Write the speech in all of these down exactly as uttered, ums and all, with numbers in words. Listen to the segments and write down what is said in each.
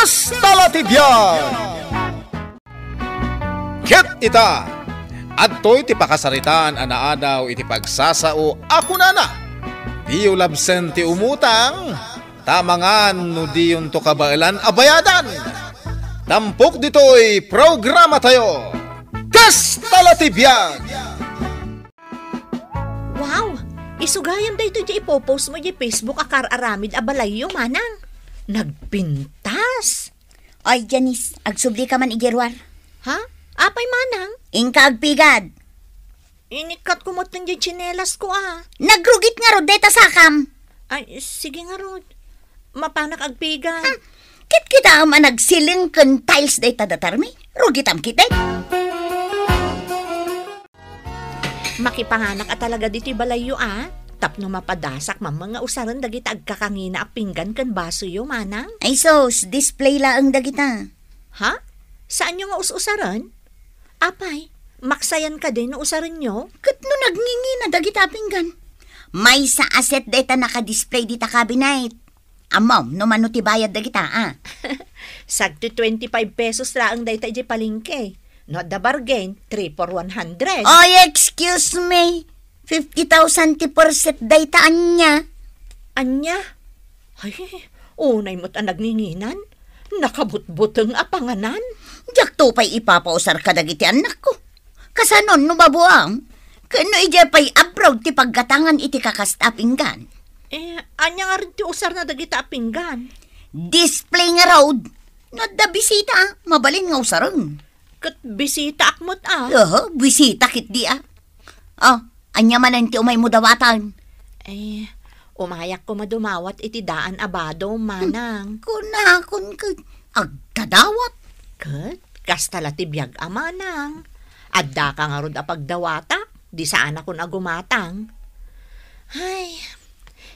Kasta la ti biag! Ket ita, adtoy ti pakasaritaan a naadaw iti pagsasao a kunana, "Diyo labsen ti umutang, ta amangan no diyonto kabaelan a bayadan." Tampok ditoy programatayo, Kasta la ti biag! Wow! Isu gayam daytoy ti ipopost mo iti Facebook a kar-aramid a balayyo, manang. Nagpintas! Ay, Janice, agsubli ka man idiay ruar. Ha? Apay, manang? Inka agpigad. Inikkat ko met diay tsinelas ko, ah. Nagrugit ngarud dayta sakam. Ay, sige ngarud. Mapanak agpigad. Hmm. Kitkitaem a nagsiling ken tiles dayta datarmi. Rugitam ketdi. Makipanganak a talaga ditoy balayyo, a. Tapno mapadasak man nga usaren dagita agkakangina a pinggan ken basoyo, manang. Ay sus, display laeng dagita. Ha? Saanyo nga us-usaren? Apay, maksayan kadi no usarenyo? Ket no nagngingina dagita a pinggan? Maysa a set dayta naka-display dita cabinet. Ammom no mano ti bayad dagita, a? Sagdi twenty-five pesos laeng dayta idiay palengke. No adda bargain, three for one hundred. Oy, excuse me. Fifty thousand ti per set dayta, ania? Ania? Ay, unay met a nagninginan. Nakabutbuteng a panganan. Diakto pay ipapausar kadagiti annakko. Kasanon no mabuang? Ken no idiay pay abroad ti paggatangan iti kakasta a pinggan? Eh, ania ngarud ti usarna dagita a pinggan? Display ngarud. No adda bisita, mabalin nga usaren. Ket bisitaak met, a. Aha, bisita ketdi, a. Oh, ania manen ti umaymo dawatan? Eh, umayak koma dumawat iti daan a bado, manang. Kunakon ket agdadawat. Ket kasta la ti biag a manang. Addaka ngarud a pagdawatak, di saanakon a gumatang. Ay,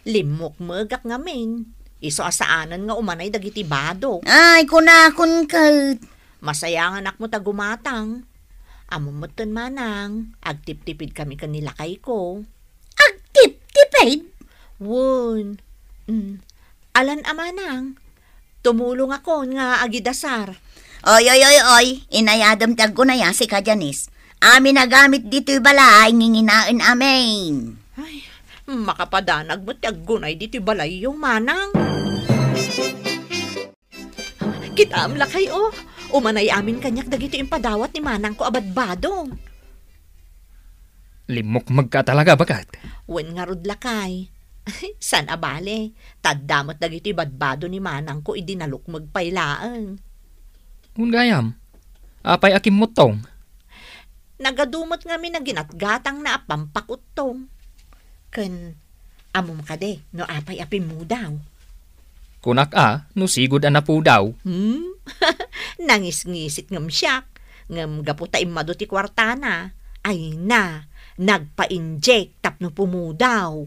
limmukmegak ngamin. Isu a saanen nga umanay dagiti bado. Ay, kunakon ket. Masayanganak met a gumatang. Ammom metten, manang, agtiptipidkami ken ni lakayko. Agtiptipid? Wen. Mm. Alan a manang, tumulongakon nga agidasar. Oy, oy, oy, oy, inayadem ti aggunay a sika, Janice. Amin a gamit ditoy balay, nginginaen amin. Ay, makapadanag met ti aggunay ditoy balayyo, manang. Kitaem lakay, o. Umanay amin kaniak dagitoy impadawat ni manangko a badbado. Limmukmegka talaga, baket? Wen ngarud lakay. Saan a bale, ta adda met dagitoy badbado ni manangko idi nalukmeg pay laeng. Wen gayam, apay a kimmuttong? Nagadu met ngamin a ginatgatangna a pampakuttong. Ken ammom kadi no apay a pimmudaw? Kunak a, no sigud a napudaw. Hmm? Nangisngisit ngem siak, ngem gapu ta immadu ti kuartana, ay na, nagpa-inject tapno pumudaw.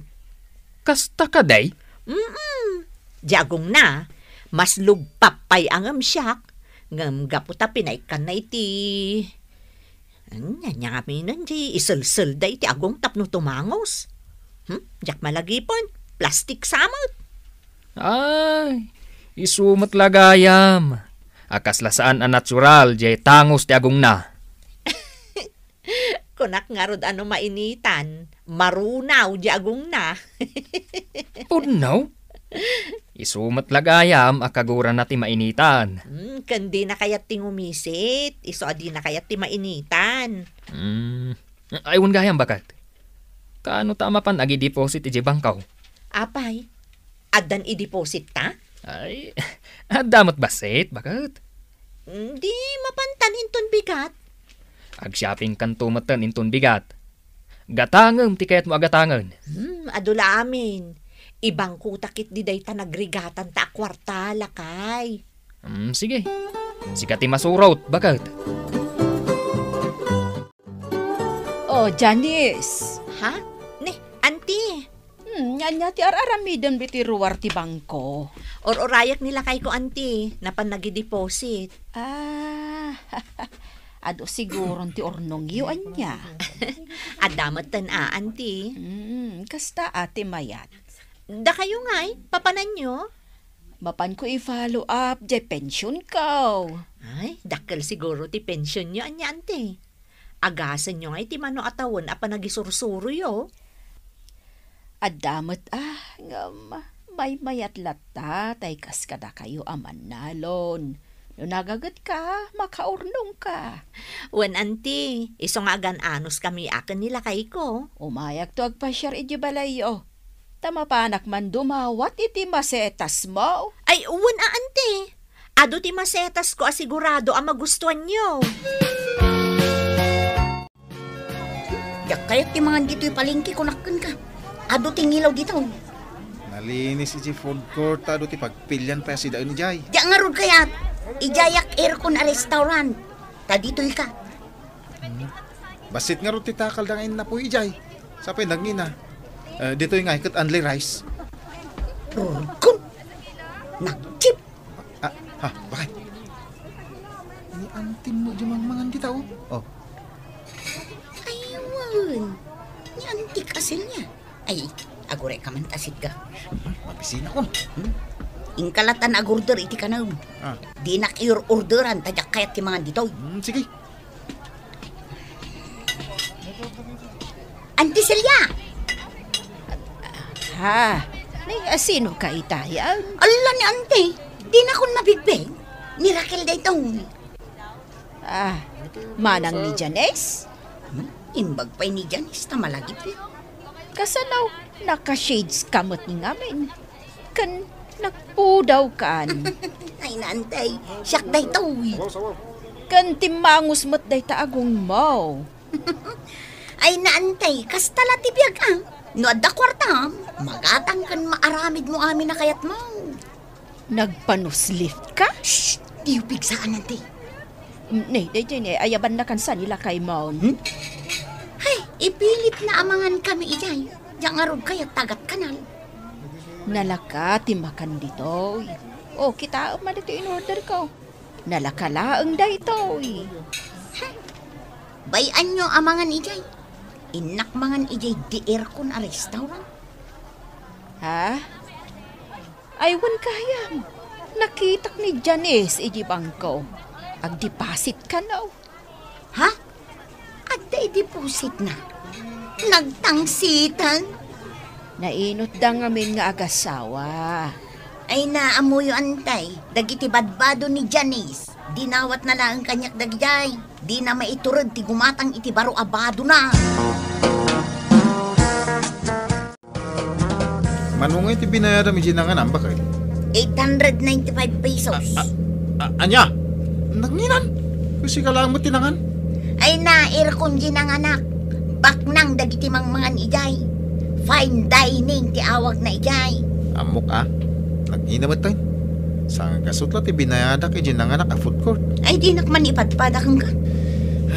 Kasta kadi? Mm-mm. Di agongna, mas lugpap pay a ngem siak, ngem gapu ta pinaikkanna iti Ania, ania ngamin di iselselda iti agong tapno tumangos? Hmm? Diak malagipon, plastik sa met. Ay, isu met la gayam. A kasla saan a natural diay tangos ti agongna. Kunak ngarud a no mainitan, marunaw diay agongna. Pudno? Isu met la gayam a kagurana ti mainitan. Hmm, ken dina kayat ti ngumisit, isu a dina kayat ti mainitan. Hmm. Ay, wen gayam, baket. Kaano ta a mapan agideposit idiay bangko? Apay, addan ideposit ta? Ay, adda met bassit, baket. Hmm, di mapantan inton bigat. Agshopping kanto metten inton bigat. Gatangem ti kayatmo a gatangen. Hmm, adu la amin. Ibangkota ketdi dayta nagrigatanta a kuarta, lakay. Hmm, sige. Sika ti masurot, baket. Oh, Janice. Ha? Ni, Auntie. Hmm, ania ti ar-aramidem ditoy ruar ti bangko? Ur-urayak ni lakayko, Auntie. Napan nagideposit. Ah, adu siguron ti urnongyo, ania? Adda metten a, Auntie. Hmm, kasta a ti mayat. Dakayo ngay, papananyo? Mapanko i-follow up diay pensionko. Ay, dakkel siguro ti pensionyo, ania, anti? Agasenyo ngay ti mano a tawen a panagisursuroyo. Adda met, ah, ngem maymayat latta tay kas kadakayo a mannalon. No nagagetka, makaurnongka. Wen, anti, isu nga agan-anos kami a ken ni lakayko. Umayakto agpasiar iti balayyo. Ta mapanak man dumawat iti masetasmo. Ay, wen a, anti. Adu ti masetasko a sigurado a magustuanyo. Diak kayat ti mangan ditoy palengke, kunak kenka. Adu ti ngilaw ditoy. Nalinis iti food court, adu ti pagpilian pay a sidaen idiay. Diak ngarud kayat. Idiayak aircon a restaurant. Ta ditoy ka. Hmm. Bassit ngarud ti takalda nga innapuy idiay. Sapay nagngina. Eh, ditoy nga ket only rice. Rurugkon. Nagtip. Ah, ha, bakit? Ni antim mo di mangmangan dita, oh. Oh. Ay, wen. Ni antik asin niya. Ay, agurek ka man ta sitga. Mabisina ko. Hmm? Ingkalatan agurder iti kanam. Ah. Dinak iur-orderan, ta diak kayat ti mangan ditoy. Hmm, sige. Anti Celia! Ha? Nay, asino ka itayan? Alla ni Anti, dinakon mabigbeg. Ni Raquel daytoy. Ah, manang ni Janice? Hmm? Imbag pay ni Janice ta malagipyo. Kasano, naka-shades ka met ngamin? Ken nagpudawkan. Ay, naantay, siak daytoy. Ken timmangus met dayta agongmo. Ay, naantay, kasta la ti biag, ah. No adda kuartam, magatang ken maaramid mo amin a kayatmo. Nagpanuslift ka? Shh! Diyo pigsaan, anti. Mm, ne, daytoy ne, ayabanna kansa ni lakaymo. Hmm? Hay, ipilit na amangan kami idiay. Diak ngarud kayat tagat kanal. Nalaka ti makan ditoy. O, kitaem man ditoy in-order ko. Nalaka laeng daytoy. Bay-anyo amangan idiay. Innak mangan idiay di aircon a restaurant. Ha? Ay, wen gayam. Nakitak ni Janice iti bangko. Agdeposit kano. Ha? Adda idepositna? Nagtangsitan? Nainutda ngamin nga agasawa. Ay, naamoyo, antay, dagiti badbado ni Janice. Dinawatna laeng kaniak dagidiay. Dina maitured ti gumatang iti baro a badona. Mano ngay ti binayadam iti nanganam, baket? Eight hundred ninety-five pesos. A, a, a, ania? Nanginan? Kusika laeng met ti nangan? Ay, na, aircon di nanganak. Baknang dagiti mangmangan idiay. Fine dining ti awagna idiay. Ammok, a. Nangina met tayo. Sangkasut la ti binayadak iti nanganak a food court. Ay, dinak man ipadpada kenka.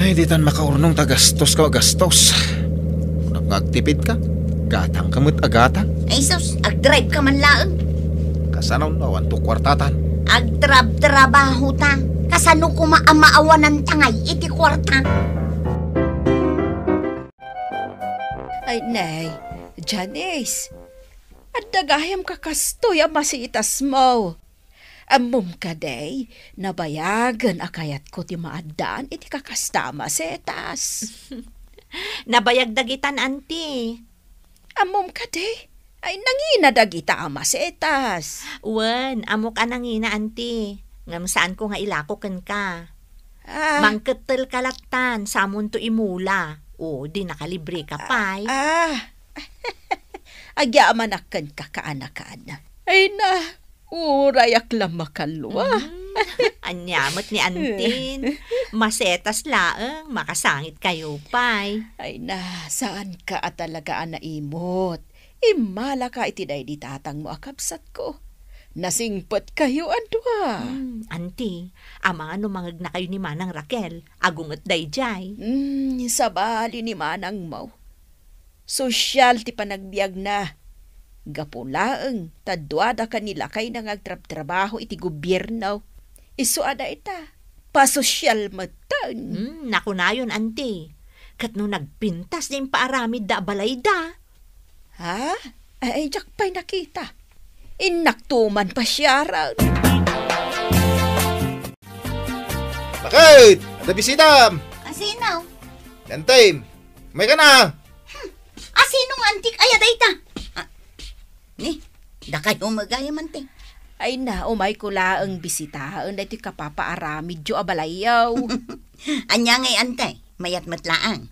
Ay, ditan makaurnong ta gastos ka, gastos. Kunam nga agtipid ka, gatang ka met a gatang. Ay, sus, agdrive ka man laeng. Kasano no awan to kuartatan? Agtrab-trabaho ta. Kasano kuma a maawanan ta ngay iti kuarta? Ay, nay, Janice, adda gayam kakastoy a masitasmo. Ammom kadi, nabayagen a kayatko ti maaddaan iti kakasta a masetas. Nabayag dagitan, anti. Ammom kadi, ay nangina dagita a masetas. Wen, ammok a nangina, anti. Ngem saanko nga ilako kenka. Ah. Mangkettel ka lattan, samonto imula. O, di nakalibre ka pay. Ah. Agyamanak kenka, kaanakan. Ay na, urayak la makalua. Mm. Ania met ni antin. Masetas laeng, makasangit kayo pay. Ay na, saan ka a talaga a naimot. Immalaka iti daydi tatangmo a kabsatko. Nasingpet kayo a dua. Hmm, anti, amangan no mangegna kayo ni Manang Raquel, agunget daydiay. Hmm, sabali ni manangmo. Sosyal ti panagbiagna. Gapu laeng ta duadaka ni lakayna nga agtrabtrabaho iti gobierno. Isu a dayta, pasosyal metten. Hmm, nakunayon, anti. Ket no nagpintas diay impaaramidda a balayda. Ha? Ay, diak pay nakita. Innakto man pasiaren. Bakit? Adda bisitam? Asino? Yantem. May ka na? Asino nga antik aya dayta? Ah, ni, dakayo met gayam, Ante. Ay na, umayko laeng bisitaen daytoy kapapaaramidyo a balayyo. Ania ngay, Ante? Mayat met laeng.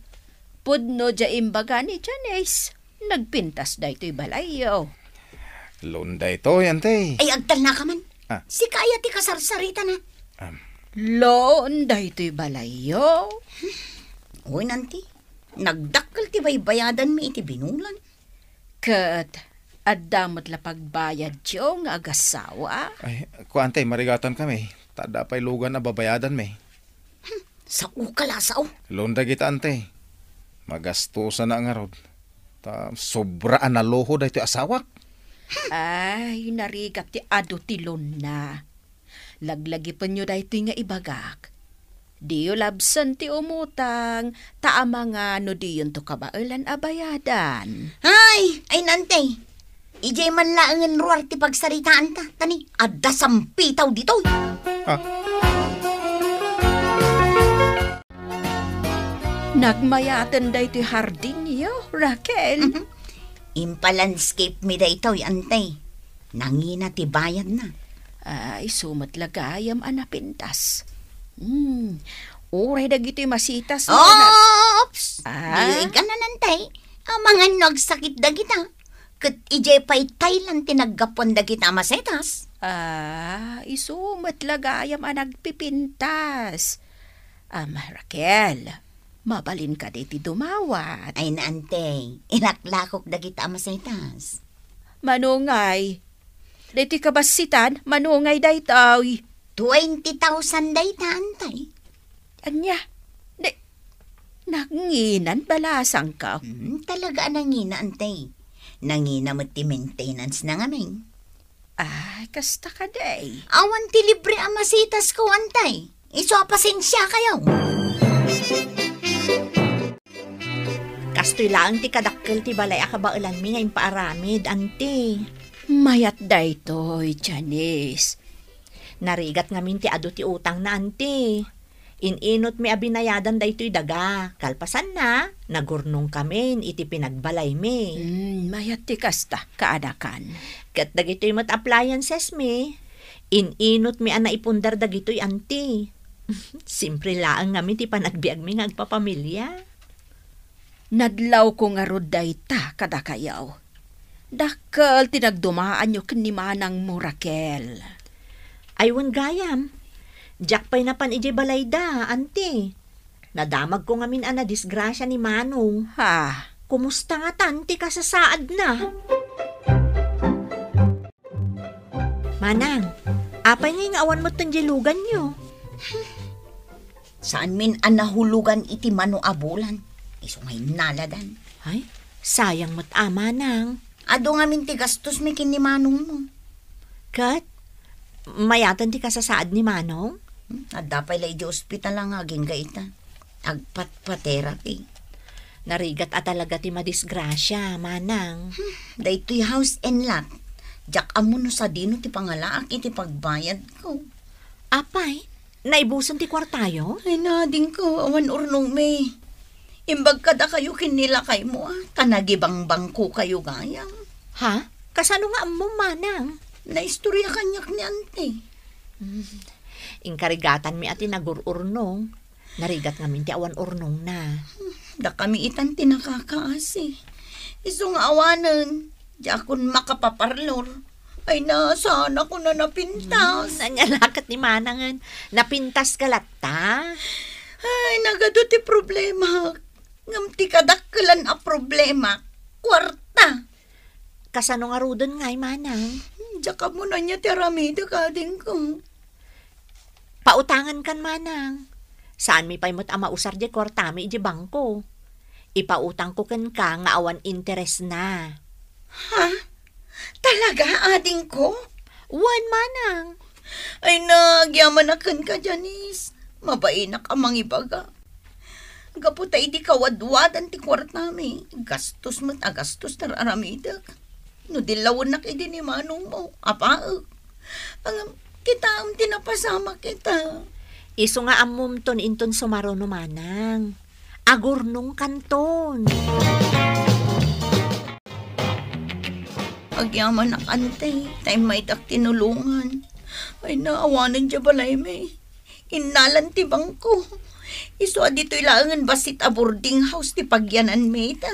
Pudno diay imbaga ni Janice. Nagpintas daytoy balayyo. Loan daytoy, Ante. Ay, agtalna ka man. Ah. Sika aya ti kasarsaritana. Am. Loan daytoy balayyo? Wen, Ante. Nagdakkel ti baybayadanmi iti binulan. Ket adda met la pagbayadyo nga agassawa? Ay, kuan, Ante, marigatan kami. Ta adda pay lugan a babayadanmi. Hmm, sao ka la, sao. Loan dagita, Ante. Magastosan ngarud. Ta sobra a naluho daytoy asawak. Ay, narigat ti adu ti loanna. Laglagipenyo daytoy nga ibagak. Diyo labsen ti umutang, ta amangan no diyonto kabaelan a bayadan. Ay, ay, Ante. Idiay man laengen ruar ti pagsaritaanta, ta ni, adda sampitaw ditoy. Ah. Nagmayaten daytoy hardinyo, Raquel. Mhm. Impalandscape mi daytoy, Ante. Nangina ti bayadna. Ay, isu met la gayam a napintas. Hmm. Uray dagitoy masitas nga na- Oops! Ah? Di ka nanantay. Amangan no agsakit dagita. Ket idiay pay Thailand ti naggapuan dagita a masetas. Ah, isu met la gayam a nagpipintas. Am, Raquel, mabalin kadi ti dumawat? Ay, naantay. Ilaklakok dagita a masetas. Mano ngay? Daytoy kabassitan, mano ngay daytoy? Twenty thousand dayta, Antay. Ania? Di, nanginan balasangko? Hmm, talaga a nangina, Antay. Nangina met ti maintenance na ngamin. Ay, kasta kadi. Awan ti libre a masitasko, Antay. Isu a pasensiakayo. Kastoy laeng ti kadakkel ti balay a kabaelanmi nga impaaramid, Anti. Mayat daytoy, Janice. Narigat ngamin ti adu ti utangna, Anti. In-inutmi a binayadan daytoy daga. Kalpasanna, nagurnongkamin iti pinagbalaymi. Hmm, mayat ti kasta, kaanakan. Ket dagitoy met appliancesmi, in-inutmi a naipundar dagitoy, Anti. Simpre laeng ngamin ti panagbiagmi nga agpapamilia. Nadlawko ngarud dayta kadakayo. Dakkel ti nagdumaanyo ken ni manangmo, Raquel. Ay, wen gayam. Diak pay napan idiay balayda, Anti. Nadamagko ngamin a nadisgrasia ni Manong. Ha? Kumusta ngatan ti kasasaadna? Manang, apay ngay nga awan metten diay luganyo? Saanmin a nahulugan iti mano a bulan. Isu nga innaladan. Ay, sayang met a, Manang. Adu ngamin ti gastosmi ken ni Manongmo. Ket, mayaten ti kasasaad ni Manong? Hmm, adda pay la idiay ospital nga agingga ita. Agpatpaterapi. Narigat a talaga ti madisgrasia, Manang. Hmm, daytoy house and lot. Diak ammo no sadino ti pangalaak iti pagbayadko. Apay, naibusen ti kuartayo? Ay, nadingko, awan urnongmi. Imbag kadakayo ken ni lakaymo, a, ta nagibangbangkokayo gayam. Ha? Kasano nga ammom, Manang? Naistorya kaniak ni Anti. Hmm. Inkarigatanmi a ti nagur-urnong. Narigat ngamin ti awan urnongna. Dakami itan ti nakakaasi. Isu nga awanen, diakon makapaparlor. Ay na, saanakon a napintas. Hmm, ania la ket ni Manangen, napintaska latta? Ay, nagadu ti problema. Ngem ti kadakkelan a problema, kuarta. Kasano ngaruden ngay, Manang? Diak ammo no ania ti aramidek, adingko. Pautangenkan, Manang. Saanmi pay met a mausar diay kuartami idiay bangko. Ipautangko kenka nga awan interesna. Ha? Talaga, adingko? Wen, Manang. Ay, nagyamanak kenka, Janice. Mabainak a mangibaga. Gapu ta idi kawadwadan ti kuartami, gastos met a gastos ti ar-aramidek. no dillawennak idi ni manongmo, apaek. Ngem, kitaem ti napasamak ita. Isu nga ammomton inton sumaruno, manang. Agurnongkanton. Agyamanak, ante, ta immaydak tinulongan. Ay, naawanen diay balaymi. Innalan ti bangko. Isu a ditoy laengen bassit a boarding house ti pagyananmi ita.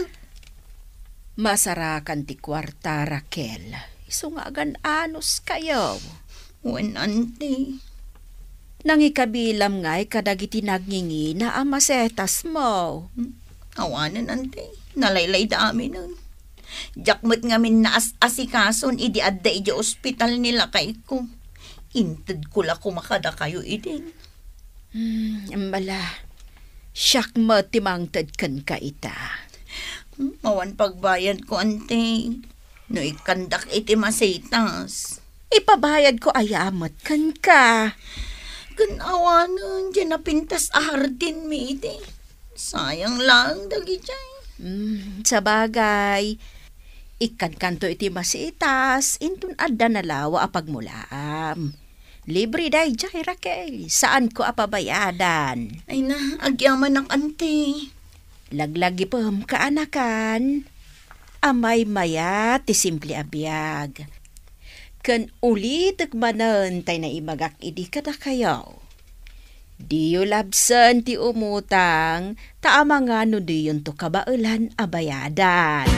Masarakan ti kuarta, Raquel. Isu nga agan-anos kayo. Wen, ante. Nangikabilam ngay kadagiti nagngingina a masetasmo. Hmm, awanen, ante. Nalaylay da aminen. Diak met ngamin naas-asikason idi adda idiay ospital ni lakayko. Intedko la koma kadakayo idin. Hmm, imbala. Siak met ti mangted kenka ita. Hmm, awan pagbayadko, ante. No ikkandak iti masitas. Ipabayadko aya met kenka. Ken awanen, diay napintas a hardinmi iti. Sayang laeng dagijay. Hmm, sabagay. Ikkankanto iti masitas, inton adda nalawa a pagmulaam. Libre daydiay, Raquel. Saanko a pabayadan. Ay na, agyamanak, ante. Laglagipem, kaanakan. Amaymayat ti simple a biag. Ken ulitek manen tay naibagak idi kadakayo. Diyo labsen ti umutang, ta amangan no diyonto kabaelan a bayadan.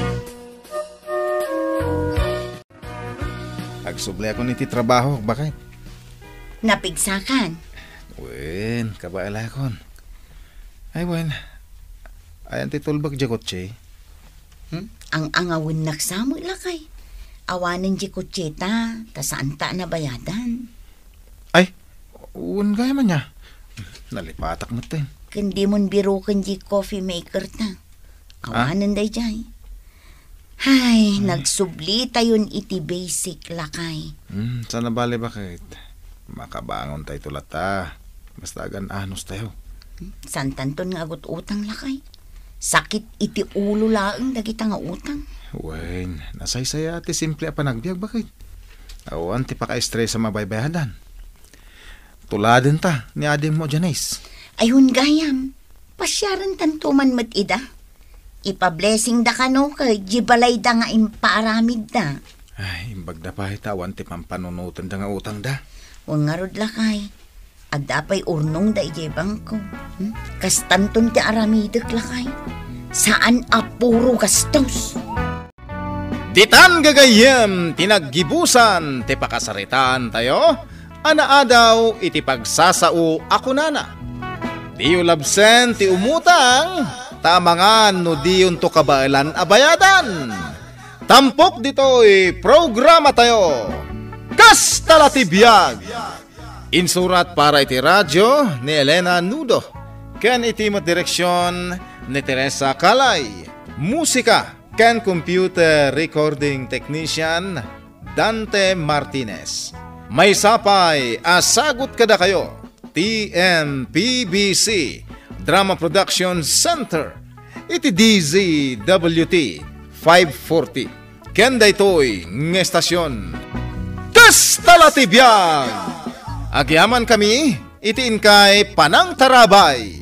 Agsubliakon iti trabaho, bakay. Napigsakan? Wen, kabaelakon. Ay, wen. Ayan ti tulbek diay kotse. Hmm? Ang-angawennak sa met, lakay. Awanen diay kotse ta, ta saanta a nabayadan. Ay, wen gayam ania. Nalipatak met, eh. Ken dimon biroken diay coffee maker ta. Ah? Awanen daydiay. Ay, hmm. Nagsublitayon iti basic, lakay. Hmm, saan a bale, bakit? Makabangon tayo latta. Basta agan-anos tayo. Hmm, santanton nga agut-utang, lakay. Sakit iti ulo laeng dagita nga utang. Wen, nasaysaya ti simple a panagbiag, bakit? Awan ti pakaestresa mabaybayadan. Tuladen ta ni adingmo, Janice. Ayun gayam, pasiarentanto man met ida. Ipablessing da kano ket di balayda nga impaaramidda. Ay, imbag da pay ta awan ti pampanunotenda nga utangda. Wen ngarud, lakay. Adda pay urnongda idiay bangko. Hmm? Kastanton ti aramidek, lakay. Saan a puro gastos. Ditan gagayyem ti naggibusan ti pakasaritaan tayo a naadaw iti pagsasao a kunana, "Diyo labsen ti umutang, ta amangan no diyonto kabaelan a bayadan." Tampok ditoy programa tayo, Kasta la ti biag. Insurat para iti radio ni Elena Nudo, ken iti met direksion ni Teresa Calay. Musika ken computer recording technician, Dante Martinez. Maysa pay a sagut kadakayo, T M P B C Drama Production Center, iti D Z W T five forty. Ken daytoy nga estasion, Kasta la ti biag! Agyamankami iti inkay panangtarabay.